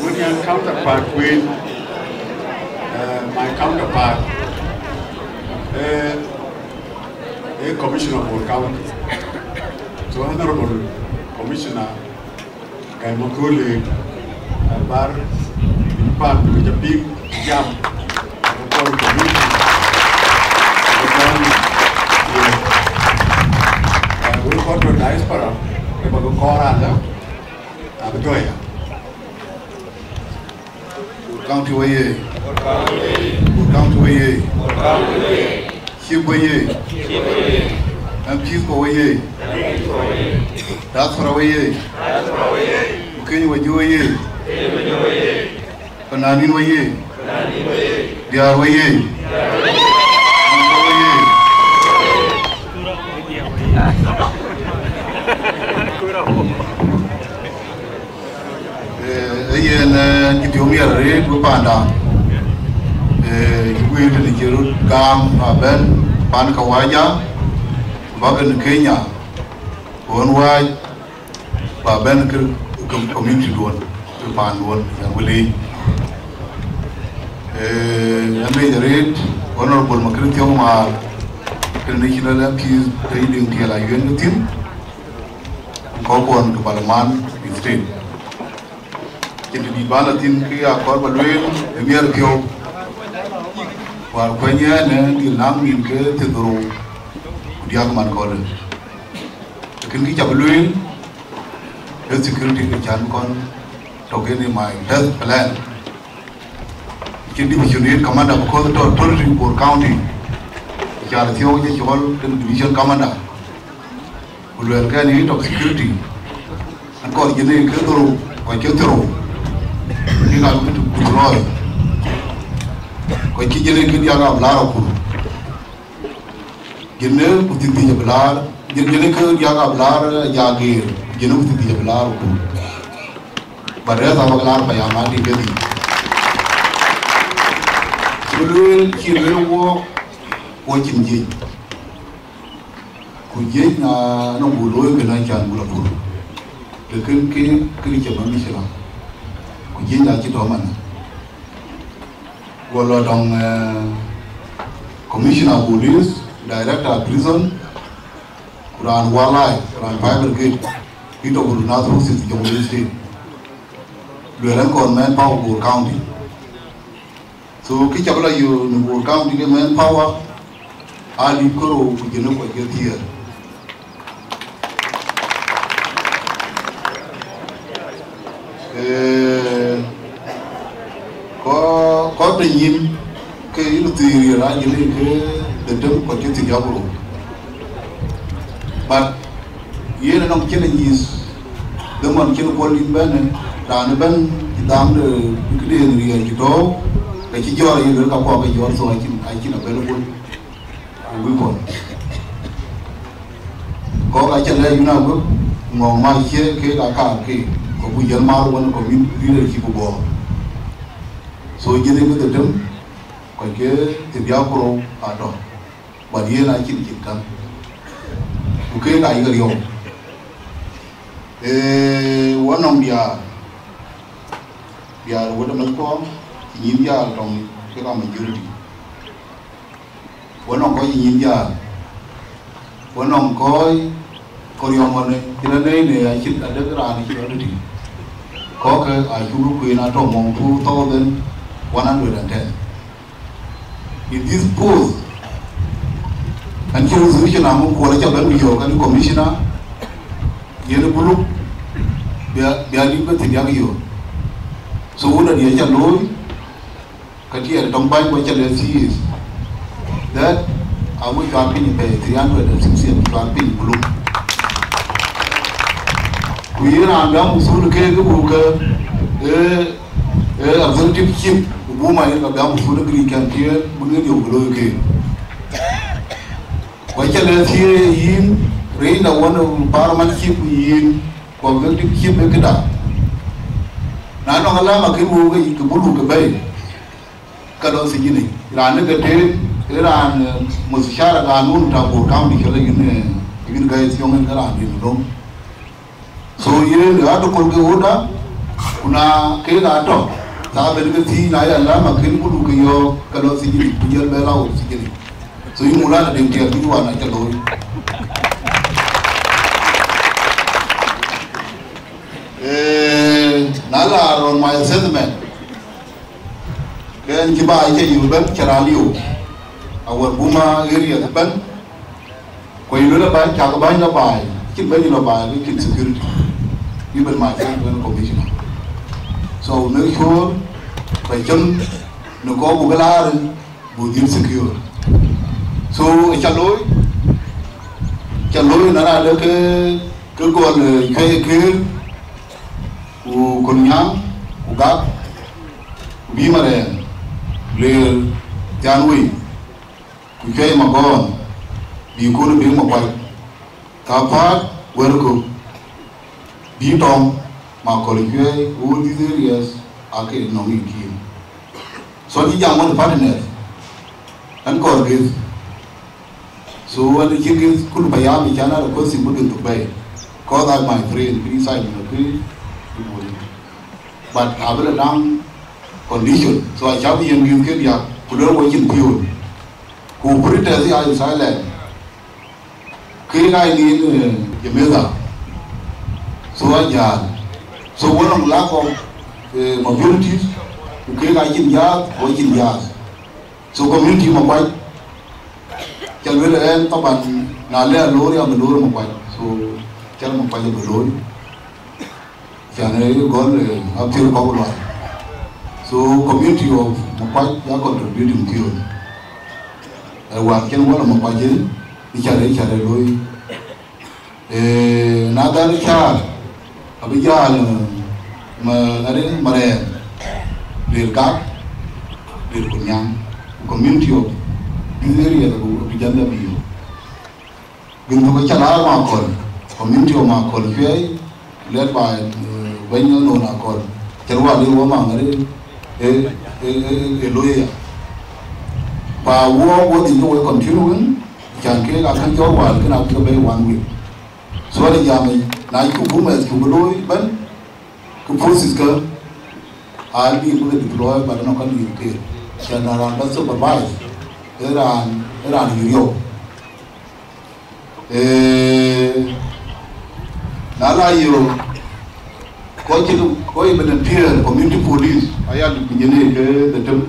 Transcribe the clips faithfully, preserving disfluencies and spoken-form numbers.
Wën yan counterpart kueen, uh, my counterpart, uh, a commissioner of Bor County. So Honorable Commissioner Gai Makole, uh, Bar, in part, we just big jam. Uh, we go to diaspora, we go Korala, Abitoya. Bor County weye. Bor County weye. Chief weye. M Ps ko weye. Diaspora weye. Kenya weye weye. Pananin weye. Diar weye. Eh, eh, yen, eh, cï piɔ̈u miɛt arëët wek panda. Eh, cï guiir tënë cï röt gam abɛ̈n pan Kawaja, bäk në Kenya, ɣön wääc, ba bɛ̈n kë, kë community duɔ̈n, kë paan duɔ̈n, yan wël yic. Eh, yan leec arëët, Honorable Makër Thiɔ̈k Maar, kën National M P, tëë Deŋ Tiɛl Ayuen ke thïn, kɔ̈k kuɔn ke Parliament state. Cïn të dït bän la thïn, kë ya kɔɔr ba lueel, ë miɛt piɔ̈u. Wäär kuɛny ɛn, ë dhil naŋ nïn ke thiërdhorou ku diäk man kɔ̈lë. Lakin kë ca bï lueel, ë security ke can kɔn tɔ̈ kën ë my best plan. Cïn division yen commander, because tɔ̈ authority Bor County, ca thiɔ̈k cï cɔl kën division commander. Ku luɛɛl kɛn yï tɔ̈ security, an kɔc jënë ke dhorou, kɔc ke dhorou, ke ka bï deploy. Kɔc cï jënë ke diäk abï laar akur. Jënë ku thiërdhïc abï laar, jënë ke diäk abï laar Jageer, jënë ku thiërdhïc abï laar akur. But rest abäk laar payam adï kedhie. Cï lueel, cï lueel wuɔk, wuɔk cïn jiëc. Ku jiëc na nɔŋ buk looi kënë, acan buk la pur. Lakin ke, ke cï man mïcïla. Ku jiëc na cï tɔ̈ man. Go lɔ dɔŋ, eh, commissioner police, director prison, ku raan wildlife, raan fire brigade, kï tɔ̈ ku Nasir Hussein Jonglei State. Lueel ɛn kɔn manpower Bor County. So kë ca bï la yök në Bor County ke manpower, aa lip kërou ku jënë kɔc ke thiëër. Eh, kɔ, kɔ të nyin ke yïn thiëër yen aa jënë ke dhetem kɔc ke thiëër ku rou. But yen anɔŋ challenges, dhamɔn cïn kuɔl yïn bɛ̈n, raan ëbɛ̈n cï dham de këden riɛl cï tɔ̈u, ke cï jɔɔr ayï luel ka kuak ke jɔɔr, so acïn, acïn available weapon. Kɔ̈k acä lɛɛc yïn aguëp, ŋɔ̈ŋ mac cie kek aa kaar ke, ke ku jël maar wën community leadership bɔ̈. So jënë ke dhetem, kɔc ke thiëër ku rou atɔ̈. But yen acïn cït käŋ. Ku keek ayï ke riɔu. Ee, wɔ nɔŋ diaar, diaar wët ë meth kɔɔm, cï nyïn diaar tɔŋ ke ka majority. Wɔ nɔŋ kɔc cï nyïn diaar. Wɔ nɔŋ kɔc kɔ̈riɔ̈ɔ̈m ɣɔn ë cï lɔ nɛ̈i në acït adek raan cï lɔ tëtï. Kɔ̈kkë acuk kueen atɔ̈ mɔ̈ŋ two thousand one hundred and ten. In this post, an cï resolution amuk kuɔl aca bɛ̈n ku yɔ̈ɔ̈k an commissioner, yen ë buluk, bia, bia dik bɛ thiëëk yak yɔ̈ɔ̈k. So wun adï aca looi, ka tiɛɛr tɔŋ bäny ku aca lɛ̈k C As that awek cuat piny pɛɛi three hundred and sixty cuat piny buluk. Ku yen raan bï amuthul ke ke buk ke, ee, ee, executive chief, ku buk ma yen ka bï amuthul agri kan tiëër bï ŋiɛc yök bï looi ke. Ku aca lɛ̈k thiëëc yïn, rëëc na wën ë parliament chief ku yïn, ku executive chief ë këda. Na nɔŋ alama kën wëu ke yï, ke buk luk ke bɛ̈i, ka lɔ thijini. Raan ë ke teet, ee raan, eh, mustashar ganun ta Bor County cɔl yïn, eh, yïn Gai Thiɔŋ yen ke raan dït dom. So yen article ke order, Ku na kek aa tɔ̈, thaa ben ke thïn, na ya lam akën ku du ke yɔ̈ɔ̈k, ke lɔ thijini, ku jɔl bɛ la wok thijini. So yïn Maulana Deŋ Tiɛɛr bï wään aca looi. Eh, na la rɔn my assessment, ke ɛn cï ba aca yï bɛ̈n cï raan liu. Awär Buma area ëbɛ̈n, ku yï luel abäny, cak bäny lɔ baai, cïn bɛ̈ny lɔ baai, ke cïn security. Even my friend wën commissioner. So I will make sure ba cïn në kɔ̈k buk laar, buk dhil secure. So aca looi, aca looi na raan de ke, ke gɔl, eh, Cuɛi Këër, ku Kolnyaŋ, ku Gak, ku bï Marɛɛn, Leer, Thiaan Wei, ku Cuɛi Magɔ̈ɔ̈n, bï kun bï Makuac. Ka päät wɛ̈t kök, bï Tɔŋ, Makɔl Cuɛi, all these areas aake nɔŋ yïn kiim. So acï jam wën partners, ɛn kɔɔr gëth. So wën cï gëth kul payam ë can a request bï gëth thok bɛ̈ɛ̈i. Cause I my friend, bï side në kë, but abï la daŋ condition. So acä bï yen gëth ke diäk, ku luel wɔ cïn piööc. Ku protest ya in silent. Kek aa nin, eh, Jamaica. So ajal. So wën nɔŋ lack of, eh, mobilities, ku kek aa cïn jaath, ku acïn jaath. So community Makuac, ca luel ɛn, taban, na lɛ loor, ya bï loor Makuac. So cal Makuac abï loor. Can ë gɔl, eh, apiöl kɔk lual. So community of Makuac ya contributing piööc. Eh, wään cïn wala Makuac ë, icarɛ, icarɛ looi. Eh, na dhal car, abï jal, eh, ma, ŋadï, Marɛɛn, Leer Gak, Leer Kolnyaŋ. Community of this area abï, abï jal abï yök. Gïn thok aca laar Makɔl, community of Makɔl Cuɛi, led by, eh, bɛ̈ny non Akɔl. Cïn wal ë wɔ maŋ ë, ë, ë, ë, ë looi ya. Ba wɔ, wɔ dhil ke we continue wën, can kek akäŋ jɔk wal kën abï ke bɛ̈i one week. So wën jam ë, na cuk buk mɛth cuk looi bɛ̈n, ke forces ke, aa dhil bï ke deploy, but nɔŋ ka dhil ke. Can na raan ba supervise, ë raan, ë raan yï riɔu. Eh, na la yök, kɔc cï, kɔc cï volunteer, community police, aya lip ku jënë ke dhetem,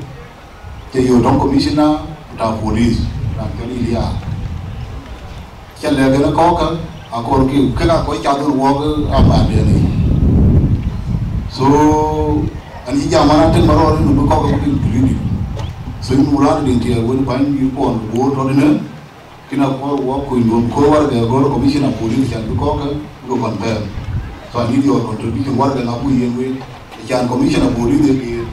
cï yök tɔŋ commissioner, ku ta police, raan cɔl Ilia. Cä lɛ̈k en kɔ̈k kä, akɔɔr ki, kek aa kɔc cath en wɔɔk, eh, abandon yic. So, an cï jam an, atën marɔɔr en bï kɔ̈k bï included. So, yïn Maulana Deŋ Tiɛɛr wën bäny yï kuɔn bï boor tɔ̈ tënë, Kën akɔɔr wɔ kuc duɔ̈m, kɔɔr warɛgɛ gɔl commissioner police can bï kɔ̈k ke bï confirm. So I need your contribution, warɛgɛ ŋa buk yen wek, can commissioner police ë geer,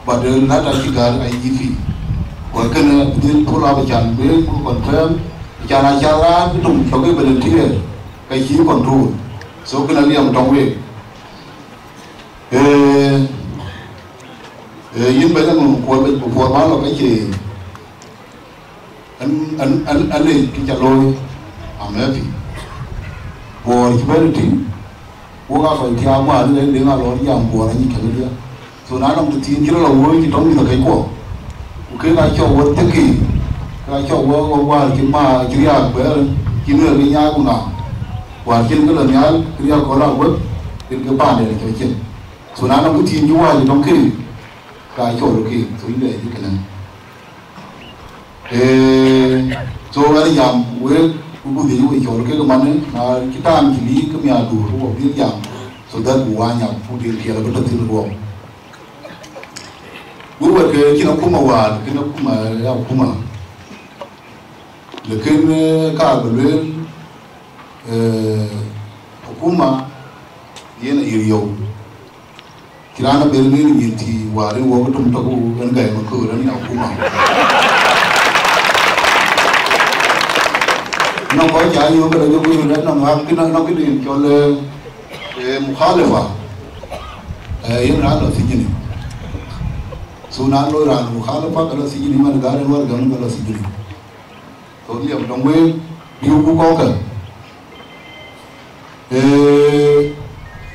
but the letter cï gäär I G P. Ku kënë dhil pull up can bï confirm, can a can raan bï töŋ cɔk ë volunteer, ka cï control. So kënë aliɛm tɔŋ wek. Eh, eh, yïn bɛ̈ny aŋö kuɔl bɛ̈ny ku puɔr ban lɔ ka cie. An, an, an, an lec kë ca looi, I'm happy. Buɔɔr cï bɛ̈n ë tïŋ, wok aa kɔc thiaak, wään ë Deŋ Alɔɔr jam Buɔɔr anyic kɛ̈n ë diäk. So na nɔŋ tëthiin cï rɔt la wööc cï tɔ̈ŋ mïth akɛckuɔ, ku kek aa cɔk wär thekï, kek aa cɔk wär, wär, wär cï ma, cï riääk bɛ̈ɛ̈r, cï nuɛɛr ke nyaai ku ŋa, wär cïn kë lɔ nhial, kë riääk kɔ̈l aa wek, kën ke paanden cɔk cin. So na nɔŋ tëthiin cï wääc ë tɔ̈ŋ kek, ka cɔl kek, so yïn dɛ cï kënë. Eh, so ɣɛn jam wek, ku buk dhiëc wek cɔl kek manë, na cï taŋ cï liik ke miaar duur, ku wɔ dhil jam, so that buk wany ap, ku dhil kiɛl abï tɔ̈ thïn guɔ̈p. Wek wɛ̈t ke cïn akuma wäär, kën akuma ya akuma. Lakin, eh, ka bï lueel, eh, akuma yen ayï riɔu. Cï raan abɛ̈n ŋic nyin thii wäär en wok tök tök en gäi maköör en ya akuma. Nɔŋ kɔc ca yök ke la jɔ kuc röt nɔŋ ɣak kï nɔŋ kï den cɔl, eh, eh, mukhalifa. Eh, yen raan lɔ thijini. So na loi raan mukhalifa ke lɔ thijini man gäär en wär gäm ke lɔ thijini. Thok liɛm tɔŋ wek bï wok kɔ̈kkë. Eh,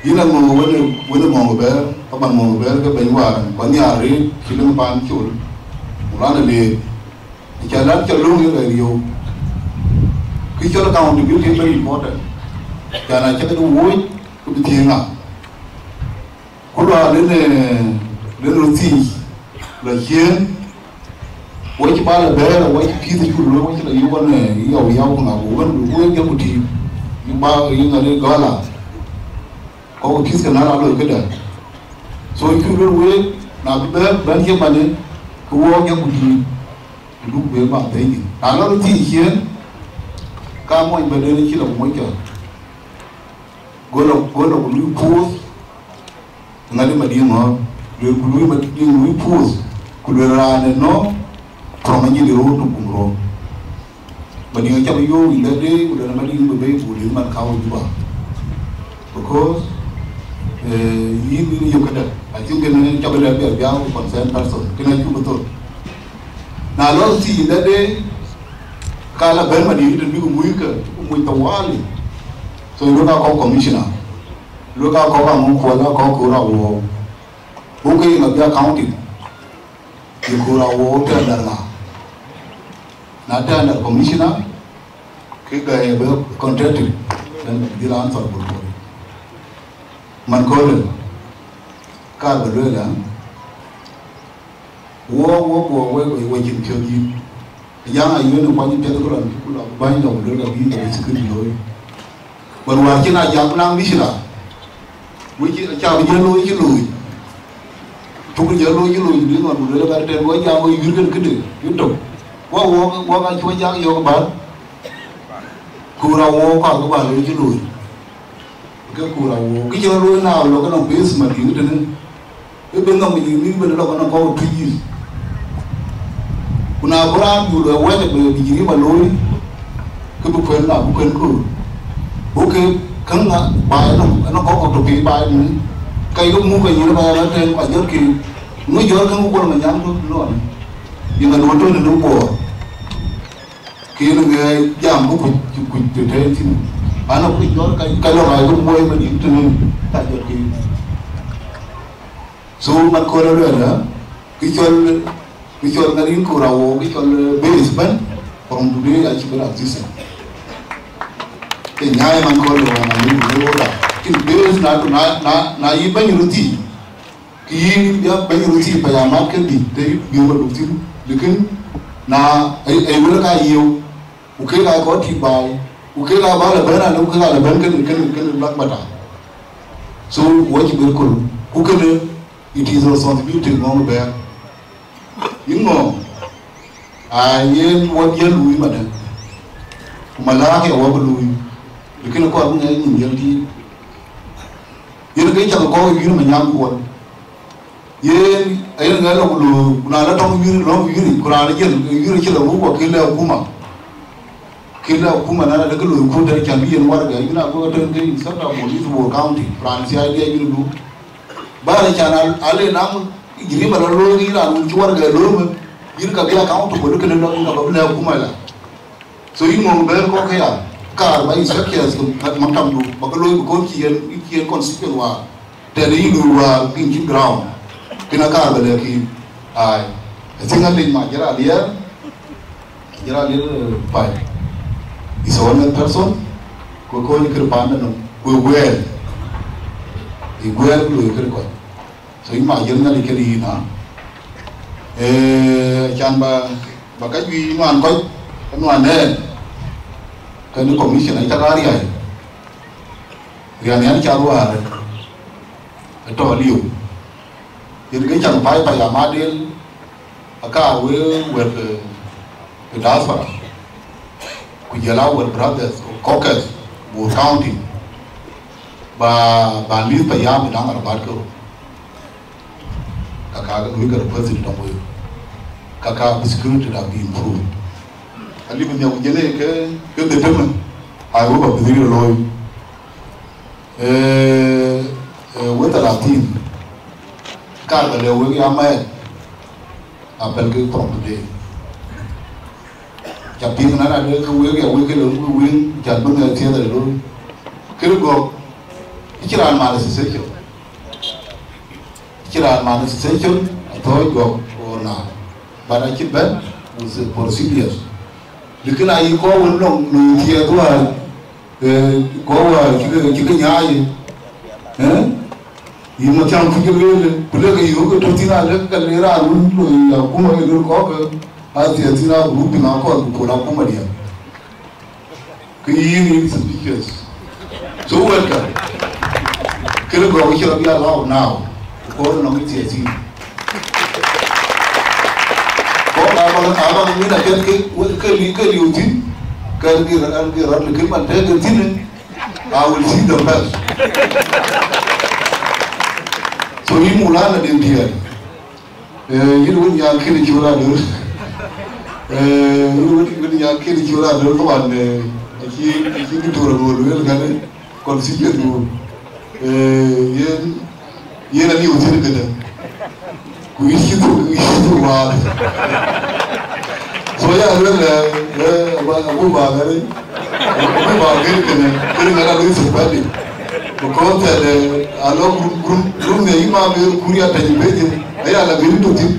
yïn aŋö wën, wën ë mɔ̈u bɛ̈ɛ̈r, Ka ban mɔ̈u bɛ̈ɛ̈r ke bɛ̈ny wäär, ku anhiaar rëët cï lëŋ paan col, ku raan ë leer. Aca lat cɔl löŋ ë rɛ̈ɛ̈r yöök. Kë cɔl accountability very important. Can acä këde wööc, ku bï thiëëŋ ŋa? Ku luaar len, len röt thiic, lɔ ciëën, wɔ cï bal ë bɛ̈ɛ̈r, wɔ cï pïïth cuk looi, wɔ cï lɔ yök ɣɔn ë yau yau ku ŋa ku wën, ku wek jɔku tïït, yï ba, yï ŋa de gɔ̈ɔ̈r la. Kɔc pïïth ke na la loi këdë. So cuk luel week, na bï bɛ̈ɛ̈r bɛ̈n cï bane, ke wɔ jɔku tïït, ku duk wek ba thëëc. Na lɔ röt thiic ciëën, ka mony bɛ̈n den cï lɔ ku mockë. Go lɔ, go lɔ ku lui puuth, ŋadï Madiŋ ŋɔ̈ɔ̈r, luel ku lui Madiŋ lui puuth, ku luel raan ë nɔ̈, from Anyidi road to Bum road. Madiŋ acä bï yöök in that day, ku luel Madiŋ bï bɛ̈i bul in man kau Juba. Because, eh, yïn, yïn yök këdë, I think kënë cä bï lɛ̈k biar biar ku concerned person, kënë acuk bï thol. Na lɔ thiic in that day, ka la bɛ̈n Madiŋ tën bï ku muc ke, ku muc tawali. So, luel ka kɔ̈k commissioner, luel ka kɔ̈k aŋö kuɔl, ka kɔ̈k Kura Wou. Wok ke yen abï accounted, ye Kura Wou tender ŋa? Na tender commissioner, ke gäi abï contracted, then dhil answer bul bul. Man köölë, kaar bä lueel, ë? Wok, wok, wok, wek, wek, wek cïn piɔ̈ɔ̈th yïn. Jaŋ a yöön ë kuany piɛth ku rɔn ku lɔ bäny lɔ ku luel ka bï ka bï security looi. But wäär cïn a jam naŋ mïcïla. Wec cï, ca bï jël looi cï looi. Cuk jël looi cï looi, bï ŋɔn ku luel ka tɛ̈n wek jam wek yïr kën këde, yïn tök. Wok, wok, wok a cuɔ jak yök bär. Kura wok ka ku bä looi cï looi. Ke Kura Wou, kë cï rɔt looi na lɔ ke nɔŋ base Madiŋ tënë. Ë ben nɔm Madiŋ mïth ben lɔ ke nɔŋ kɔ̈u Tuic East. Ku na bï raan jur ë wɛ̈t ë bï, bï jiriba looi, ke bï kuën na bï kuën koor. Ku ke käŋ ŋa baai nɔm, ënɔŋ kɔ̈k kɔ̈k tɔ piny baai mï. Ka yök muk ke nyïn baai ɣän tɛ̈n, ku ajɔt ke, ŋö jɔt käŋ ku kuɔl ma nyam tɔ lɔn. Yïn ŋa duɔ̈n tɔ në Bor. Kën ŋɛɛc jam bï kuc, kuc të tɛ̈ɛ̈n thïn. An, akuc jɔl ka, ka lɔ ɣaac bï muɔi Madiŋ tënë, ka jɔt kën. So, man kööl aluɛl, ë, kë cɔl, kë cɔl ŋadïn Kura Wou, kë cɔl, eh, base bɛ̈n, from today acï bï exist. Ke nyaai man kööl ë wan, a yï bï wok da. Cïn base na, na, na, na yï bɛ̈ny röt thii. Kë yïn bï bɛ̈ny röt thii paya mat ke dït, të yï bï wä duk thïn, lakin na, ë, ë wël ka yiëu, ku kek aa kɔc tït baai, ku kek aa bä lɔ bɛ̈n alë, ku kek aa lɔ bɛ̈n kënë, kënë, kënë Black Bata. So, wɔ cï bï köl, ku kënë, it is responsibility ŋɔ̈ŋ bɛ̈ɛ̈r. Yïn ŋɔ̈ŋ, aa yen wɔ dhiël luui madɛ̈, ku malääk ë wɔ bï luui, lakin kɔɔr bï ŋɛk nyin dhiël tiit. Yen ke cak kɔ̈u yïn ma nyam kuɔl. Yen, ayen ŋɛk lɔ ku looi, ku na lɔ tɔŋ yïn lɔ̈ŋ yïn, ku raan jël yïn cï lɔ wuk, ku kï lɛ̈k akuma. Kï lɛ̈k akuma na lɔ ke looi ku tɛ̈n can bï yen warɛga, yïn a gɔ̈k tɛ̈n ke inspector of police Bor County, ku raan C I D ayïn du. Bä rɛ̈c can al, ale naŋ jiriba lɔ looi ke yïn raan wun cï warɛga looi mën, yïn ka bï accountable kënë lɔ, yïn ka bä bï lɛ̈k akuma la. So yïn ŋɔ̈ŋ bɛ̈ɛ̈r kɔ̈k këya, kaar bä inspectors ke mak-, maktamdu, bä ke looi bï kɔn cï yen, cï yen constitution wäär. Tɛ̈dë yïn looi wäär, kïn cït ground. Kën akaar bä lɛ̈k yïn. Ai. I think alec ma jël aliɛɛr, jël aliɛɛr, eh, pany. Is a honest person, ku kony kër panda nɔm, ku guɛɛl. I guɛɛl ku looi kër kɔc. So yïn ma jël Nhialic kënë yïn, ha? Eh, can ba, ba ka juëc nuan kɔc, ka nuan ɛn. Kënë commission, aca ka riäi. Riäi nhial ca ruaar, ë tɔ liu. Yen ke can pai paya madel, aka we wɛ̈t ke, ke diaspora. Ku jël a wɛ̈t brothers, caucus, Bor County. Ba, ba list paya bï naŋ arabat ke. Ka ka lui ke request tɔŋ wei. Ka ka security da bï improve. Alï bï nhiak ku jënë ke, ke dhetem, I hope abï dhil looi. Eh, eh, wek thalathïn. Ka ba lɛ wek ya mɛɛt. Apɛl ke from today. Ca piŋ na na de ke wek ya wek ke lɔ wek wek, ca bï ŋɛk thiëëth ë looi. Kërë gɔ̈k, ë cï raan mal association. Cï raan man station athɔ̈ɔ̈c guɔ̈p or na, but acï bɛ̈n with the procedures. Lakin ayï kɔc wën nɔŋ nɔŋ thiëëth wäär, eh, kɔc wäär cï ke, cï ke nyaai, eh? Yïn Mathiaŋ kuc ke lueel, ku lek yï ke tɔ̈ thïn, alek ka le raan wën loi akuma ke luel kɔ̈k ke, athiëëth thïn, agroup piny akɔɔr ku pol akuma diäk. Ke yïn yïn suspicious. So welcome. Kërë gɔ̈k cï rɔt ya allow now. Kɔɔr nɔŋ ë thiëëth thïn. Kɔɔr abä, abä min apiɛth ke, ke li, ke liu thïn. Ke an gir, an gir rɔt, lakin man tëëk thïn, I will see them back. So yïn Maulana den diɛɛr. Eh, yïn wën nyan kënë cï wël adöl. Eh, yïn wën, wën nyan kënë cï wël adöl, taban, eh, acï, acï Diktor Aŋol lueel kënë, constituency du. Eh, yen, yen aliu thïn kënë. Ku yïn cï thuk, yïn cï thuk waar. So ya lueel, eh, eh, abu, abu ba kënë. Abu ba kënë kënë. Kënë ŋɛn alui suspended. Because that, eh, a lɔ group, group, group në yï ma bï kuria tɛ̈ny bɛ̈ny, aya la bï rin tɔ̈ thïn.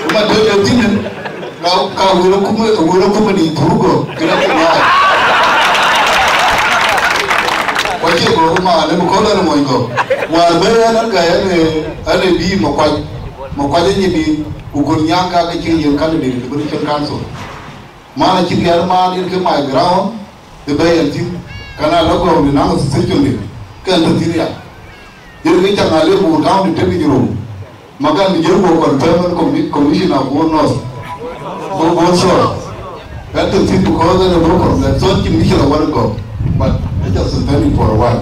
Ku man tɔ̈ thïn, ka, ka wël kum, wël kum ni dhurgo, kena ke nyaai. Kwa cie go ma ne, because an mony go. War bɛ̈n an, an gäi an, eh, an, eh, bï Makuac. Makuac anyi bï, ku Gol Nyaŋ ka ke cï yen candidate, ku ni cïn council. Man acï riɛl man yen ke my ground, ë bɛ̈ɛ̈i ɛn thïn, kan aa lɔ gɔ̈ɔ̈r në naŋ association de, ke ɛn tɔ̈ thïn ya. Yen ke cak na le Bor County tek yic rou, ma kan bï jël guɔ confirm ɛn commi-, commissioner Bor North, Bor, Bor South. Ɛn tɔ̈ thïn because ɛn ë Bor County, so cïn bï cï la wär gɔ̈ɔ̈r, but I just suspend it for a while.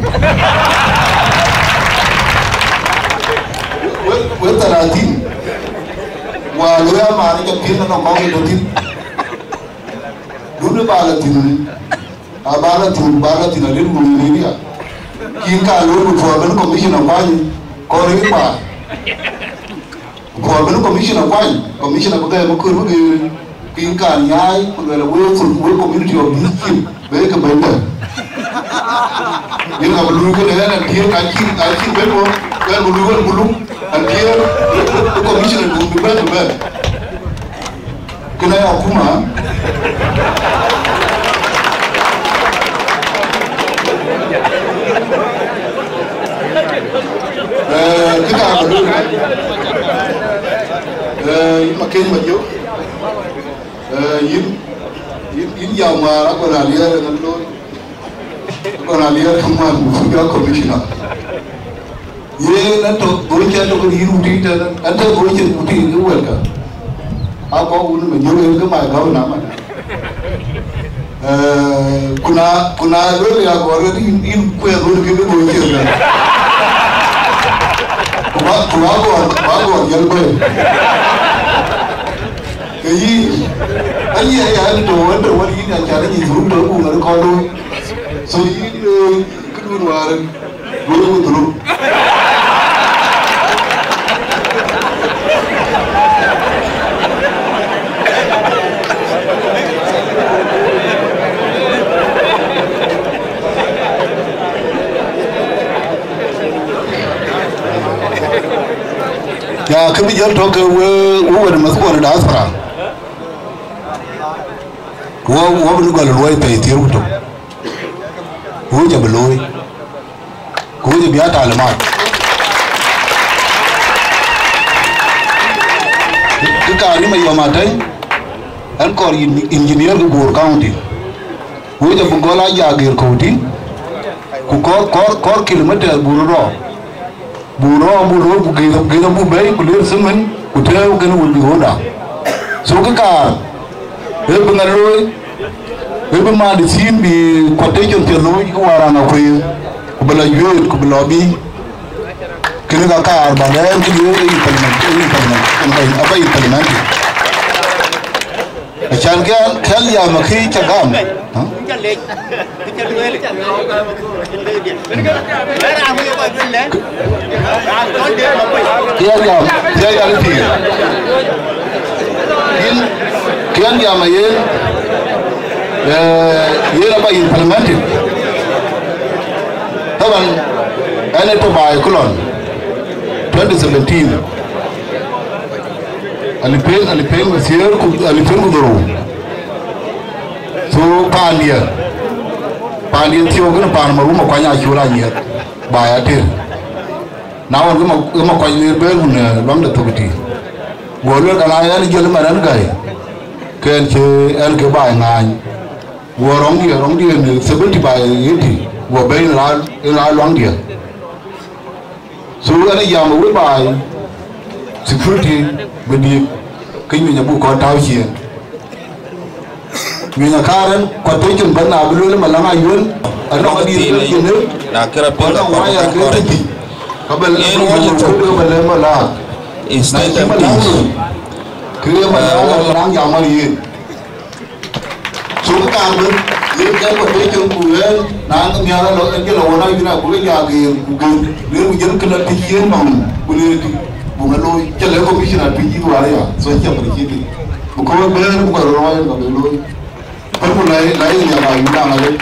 Wek, wek thalathïn, wa luɔi amaan ë ca piŋ ɛn nɔm kɔ̈k ë tɔ̈ thïn. Dun ë ba la thïn, a ba la thïn, ba la thïn, adït ku rin ya. Kin ka looi ku puɔl ben commissioner kuany, kɔn rin ba. Ku puɔl ben commissioner kuany, commissioner bï gɛ̈i bï kör bï gëër. Kin ka nyaai, ku luɛl wek, wek community of this chief, bɛ̈ɛ̈i ke bɛ̈ny dɛ̈. Yen ka bï luui kënë ɛn, ɛn tiëër ka cïn, ka cïn bɛ̈n wɔ, ɛn bï luui wën bï luk, ɛn tiëër, commissioner dun bï bɛ̈n, bï bɛ̈n. Kena ya kuma. Eh, kë ka ba luel. Eh, yïn Makeny Majok. Eh, yïn, yïn, yïn jam wäär, akɔn aliɛɛr ë ŋa looi. Akɔn aliɛɛr ë man, ku ya commissioner. Yen atɔ̈ bɔ̈ cä tɔ̈ kën yïn wutic tɛ̈n, atɔ̈ bɔ̈ cïn wutic ë wɛ̈lkä. Akɔk wun ë Majok yen ke my governor man. Eh, ku na, ku na lueel ya gɔɔr ke yïn, yïn kuɛɛth wun ke ke bɔ̈ cïn tɛ̈n. Ku ba, ku ba gɔɔr, ba gɔɔr jäl bɛ̈ɛ̈i. Ke yïn, aye ya, ëntö, ëntö wär yïn acan yï dhuruk tɔ̈ ku ŋäth kɔn looi. So yïn, eh, këdun wäär, wër wun dhuruk. Ya, kë bï jɔl tɔ̈ ke we, we wën mäthkuɔn ë diaspora. Wɔ, wɔ bï gɔl luɔi pɛi thiëër ku tök. Wɔ ca bï looi. Ku wɔ ca bï a talimat. Kë ka rim ayɔm atɛ̈ny, ɛn kɔɔr yïn engineer ke Bor County. Wek abï gɔl a jak ger kɔ̈u tïŋ, ku kɔɔr, kɔɔr, kɔɔr kilometer buk rɔt rɔɔk. Buk rɔɔk, buk rɔɔk, buk gëëth, gëëth abuk bɛ̈ɛ̈i, ku lueel cement, ku tɛ̈ɛ̈u kënë will be order. So kë kaar, ee bï ŋa looi, ee bï man de thiin bï quotation piɛth looi, ke Warrang Akuei, ku bï lɔ juëët, ku bï lɔ bï. Kënë ka kaar, ba bɛ̈ɛ̈r kë ye implement, implement, aba implement. Acan kë, kë liam akë ca gam. Kë ya liam, kë ya liam pïïr. Yïn, kë ya liam aye, eh, yen aba implemented. Taban, ɛn ë tɔ̈ baai ku lɔn twenty seventeen, alipeen, alipeen ku thiëër ku, alipeen ku dhorou. So, paandiɛ̈, paandiɛ̈ thiɔ̈k kën paan Marum Akuany acï wël anyiɛth baai ater. Na ɣɔn ke ma, ke Makuac ler bɛ̈ɛ̈r wun, eh, luaŋde thok ëtï. Guɔ lueel ka na ɛn jiël ëmɛn ɛn gäi, ke ɛn cï ɛn ke baai ŋaany. Guɔ rɔŋdiɛ̈, rɔŋdiɛ̈ në seventy by eighty, guɔ bɛ̈ɛ̈i në raan, në raan luaŋdiɛ̈. So ɛn ë jam ë wël baai, security bï diëk, ke nyuc abuk kɔn tääu ciëën. Nyuc akaar ɛn, kuat tëcïn bɛ̈n na bï lueel ë Maläŋ Ayuel, anɔŋ adït ke cïn ë, na kërë piŋ anɔŋ waya ke tëthic, ka bɛ lɛ, yen waya tök, ke bɛ lɛ Maläŋ. Na cï Maläŋ lɔ, ke ye Maläŋ, Maläŋ jam wär yen. So kë kaar bï, yen kɛn kuat tëcïn ku ɣɛn, na nhiaar alɔ, ɛn jël awɔn ayuc na ku ke ja geer ku gël, ler ku jël këlä tëcïn nɔm, ku ler tï, bu ŋa looi, cä lɛ commissioner tïc yïth war ya, so cä bɛ cï tïc. Because bɛ̈ɛ̈r bï kɔc rɔɔc ka bï looi. Pɛ̈l ku la, la yï nhial la yï daŋ arëët,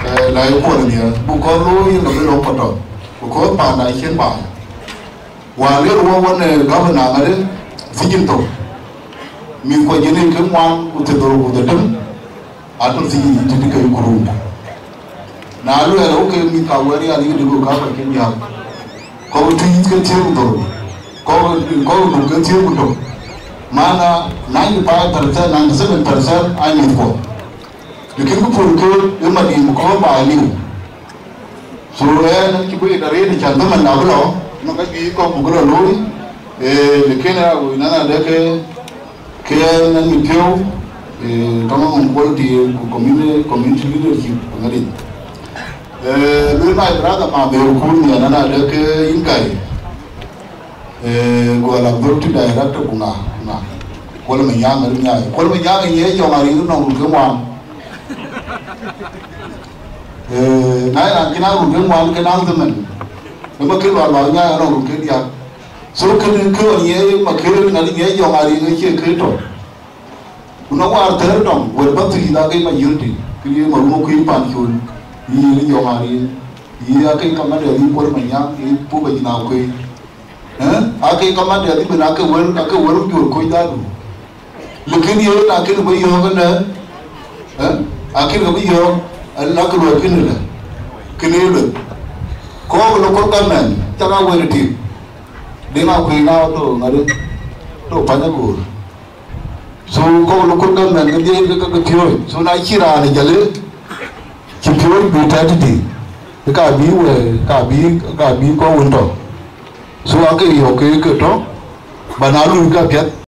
eh, la yï kuɔl nhial. Bï kɔc looi yen ka bï lɔ kɔtɔ. Bï kɔc paanda cïn baai. Wäär ler wɔ wën, eh, governor ŋadë, sijin thok. Mïth kuɔ jënë ke ŋuan ku thiërdhorou ku dhetem. Atɔ̈ sijin tëdï ke kuruun. Na luɛɛl, okay, mïth ka wɛ̈ɛ̈r ya, yïk dï ku ka kɔc cïn diäk. Kɔ̈k tïc ke thiëër ku dhorou. Kɔ̈k, kɔ̈k duk ke thiëër ku tök. Mana ninety five percent, ninety seven percent aa mïth kuɔ. Lakin ku pur ke ë madïïm kɔ̈k baai liu. So ɛn cï ku yek arëët cän bï man na bï lɔ, nɔŋ ka juëc kɔ̈k buk lɔ looi. Eh, lakin a woi nana de ke, ke ɛn mi piɔ̈u, eh, tɔŋ ŋuŋ quality ku community, community leadership ŋadï. Eh, luel my brother ma bɛ ku ni nana de ke yïn kai. Eh, go la dhor ti director ku ŋa, ŋa. Kuɔl Manyaŋ rin nyai. Kuɔl Manyaŋ ye jɔŋ a rin nɔŋ run ke ŋuan. Eh, na ya kina run ke ŋuan ke na zaman. Ema ke lɔ lɔ nyai nɔŋ run ke diak. So kene ke ɣɔn ye ma ke rin ŋa ye jɔŋ a rin cie ke tɔ. Ku na wäär thɛɛr dɔm, wɛ̈t bä thiëëc la ke ma yööt tï, ke ye ma ruɔ̈k kuiy pan col, yï ye jɔŋ a rin, yï ake kamat de yï Kuɔl Manyaŋ, yï puɔ̈u ba jin a kuëë. Eh? Ake kamat de yï ben ake wër, ake wër juöör kuc dhadu. Lakin ye na kën bä yɔ̈ɔ̈k ënë, eh? Akën ke bï yɔ̈ɔ̈k, ala ke luɔi kën ënë. Kën ye lueth. Kɔɔk local government, cak a wër tï. Deŋ a kuëë na tɔ ŋadï, tɔ pany agoor. So kɔk local government ke dhiëëth ke ke piööc. So na cï raan ë jale, cï piööc bï tɛ̈t tëdï, ke ka bï wëë, ka bï, ka bï kɔk wën tɔ. So ake yɔ̈k ke ke tɔ, ba na luui ke apiɛth.